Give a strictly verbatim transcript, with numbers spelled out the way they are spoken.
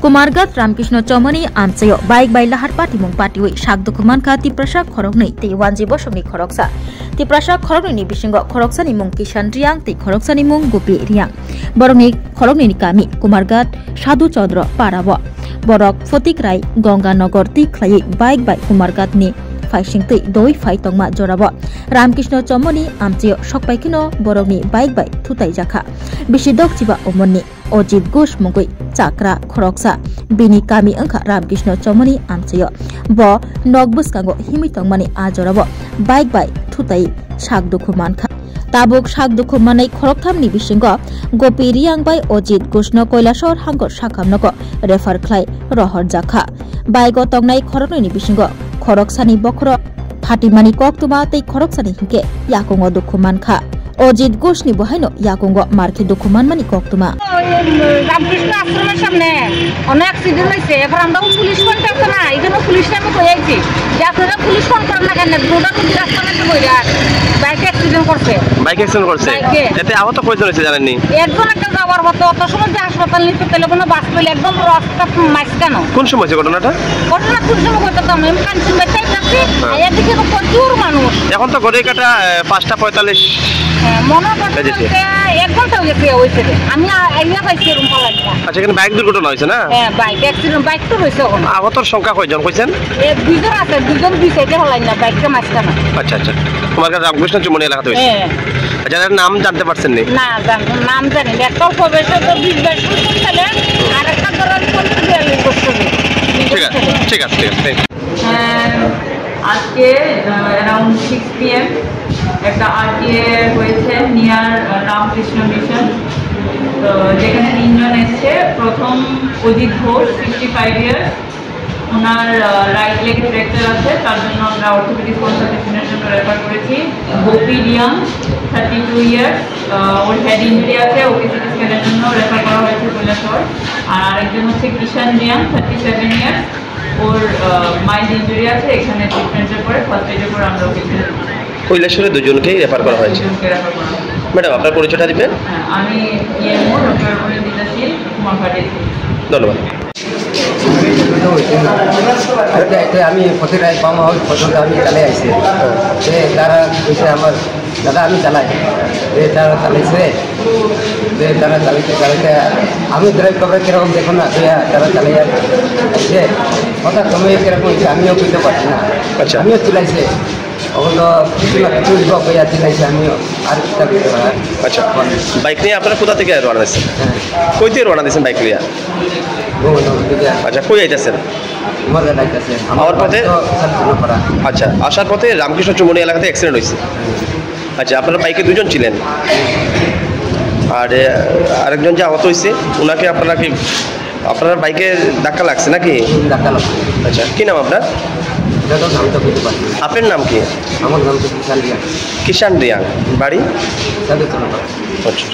Kumarghat Ramkrishna Chomoni amchaio bike bai lahar patimung patiwi sak dukhu mankha Tiprasa khoroknwi tei wanji bosongni khoroksa. Tiprasa khoroknwini bisingo khoroksani mung Kishan Riang tei khoroksani mung Gopi Riang. Borokni khoroknwini kami Kumarghat Sadhu Chandra Parao. Borok Photik Rai Ganga Nagar twi khlaiwi bike bai Kumarghatni phaisingtwi doi phai tongma jorao Ramkrishna Chomoni amchaio sokpaikheno borokni bike bai thutai jakha. Bisi dok chiba umorni Ojit Ghosh mungwi chakra khoroksa, bini kami wngkha Ramkrishna Chomoni amchaio. Bo nok bwskango himwi tongmani a jorao bike bai thutai sak dukhu mankha. Tabuk sak dukhu manai khorokthamni bisingo Gopi Riang bai Ojit Ghoshno Koilashahar hangkor sakhamnogo refer khlai rohorjakha. Bike o tongnai khoroknwini bisingo khoroksani bokhoro phatimani koktwma tei khoroksani hinkhe yakungo dukhu mankha. Ojit Ghoshni bo haino yakungo markhe dukhu manmani koktwma. Ramkrishna ashramor samne ono accident hoyse, এখন আমরাও police phone করছে না, এই জন্য পুলিশকে আমি কই আইছি যে আপনারা পুলিশ ফোন করেন না কেন, দুটা রুগী রাস্তার মধ্যে বইরা বাইক অ্যাক্সিডেন্ট করছে। বাইক অ্যাক্সিডেন্ট করছে? বাইকে। এতে আহত কয়জন হয়েছে জানেননি? একজন একটা যাওয়ার মতো, অত সময় যে হাসপাতাল নিতে পেলে কোনো বাস পেলে একদম রাস্তা মাঝখানো। কোন সময় হয়েছে ঘটনাটা? ঘটনা কোন সময় ঘটে তো আমি কাঞ্চন ভাই তাই যাচ্ছি, হ্যাঁ। আর এদিকে তো প্রচুর মানুষ। এখন তো ঘড়ির কাটা, আহ, পাঁচটা পঁয়তাল্লিশ। হ্যাঁ, মনে হয় এই যে, যে। বলতে এক ঘন্টা হয়ে গেছে, হয়েছে রে। আমি আ-, আইয়া পাইছি এরকম পালাইয়া। আচ্ছা, এখানে বাইক দুর্ঘটনা হয়েছে না? হ্যাঁ, বাইক অ্যাক্সিডেন্ট, বাইক তো রয়েছে ওখানে। আহতর সংখ্যা কয়জন কইছেন? এ, দুইজন আছে, দুইজন দুই সাইডে হলাই না, বাইকটা মাঝখানে। আচ্ছা, আচ্ছা। তোমার কাছে রামকৃষ্ণ চুমনি এলাকাতে হয়েছে? হ্যাঁ। আচ্ছা, এর নাম জানতে পারছেন নি? না, জান-, নাম জানি না। একটা অল্প বয়সে তো বিশ বাইশ বছর ছেলে, আর একটা ধরো চল্লিশ বিয়াল্লিশ বছর। ঠিক আছে, ঠিক আছে, ঠিক আছে, thank you। হ্যাঁ, আজকে, আহ, অ্যারাউন্ড সিক্স পিএম একটা আরটিএ হয়েছে নিয়ার, আহ, রামকৃষ্ণ মিশন। তো যেখানে তিনজন এসছে, প্রথম অজিত ঘোষ, ফিফটি ফাইভ ইয়ার্স, ওনার, আহ, রাইট লেগে ফ্র্যাকচার আছে, তার জন্য আমরা অর্থোপেডিক কনসালটেশনের জন্য রেফার করেছি। গোপী রিয়াং, থার্টি টু ইয়ার্স, আহ, ওর হেড ইনজুরি আছে, ওকে সিটি স্ক্যানের জন্য রেফার করা হয়েছে কৈলাসহর। আর আরেকজন হচ্ছে কিষান রিয়াং, থার্টি সেভেন ইয়ার্স, ওর, আহ, মাইল্ড ইনজুরি আছে, এখানে ট্রিটমেন্টের পরে, ফার্স্ট এডের পরে আমরা ওকে ছেড়ে দিচ্ছি। কৈলাসহরে দুজনকেই রেফার করা হয়েছে। দুজনকে রেফার করা হয়েছে। ম্যাডাম, আপনার পরিচয়টা দিবেন? হ্যাঁ, আমি ইএমও ডক্টর অনিন্দিতা শীল, কুমারঘাট এসি। ধন্যবাদ। এটা, এটা আমি প্রতিটা পাওয়া হয়, পর্যন্ত আমি চালাই আইছি। যে তারা কইছে আমার দাদা আমি চালাই, যে তারা চালাইছে, যে তারা চালাইতে চালাইতে আমি ড্রাইভ করবে কিরকম দেখো না, যে তারা চালাই আইছে। হঠাৎ সময় কিরকম হয়েছে আমিও বুঝতে পারছি না। আচ্ছা। আমিও চিল্লাইছে, ওগুলো কিছু না কিছু হইব কইয়া চিল্লাইছে, আমিও আর কিতা করতে পারি। আচ্ছা, বাইক নিয়ে আপনারা কোথা থেকে রওনা দিচ্ছেন? হ্যাঁ। কই থেকে রওনা দিচ্ছেন বাইক নিয়ে? গোবিন্দপুর থেকে। আচ্ছা, কই যাইতেছেন? মজা লাগতেছে। আমার আমার পথে? বাড়ি তো শান্তিনগর পাড়া। আচ্ছা, আসার পথে রামকৃষ্ণ চৌমুহনী এলাকাতে অ্যাক্সিডেন্ট হয়েছে। আচ্ছা, আপনারা বাইকে দুজন ছিলেন, আর, এ, আরেকজন যে আহত হয়েছে, ওনাকে আপনারা কি, আপনার বাইকে ধাক্কা লাগছে নাকি? হুম, ধাক্কা লাগছে। আচ্ছা, কি নাম আপনার? এটা তো নাম তো বলতে পারছি না। আপনার নাম কি? আমার নাম তো কিষান রিয়াং। কিষান রিয়াং, বাড়ি? সাধুচরণ পাড়া। আচ্ছা।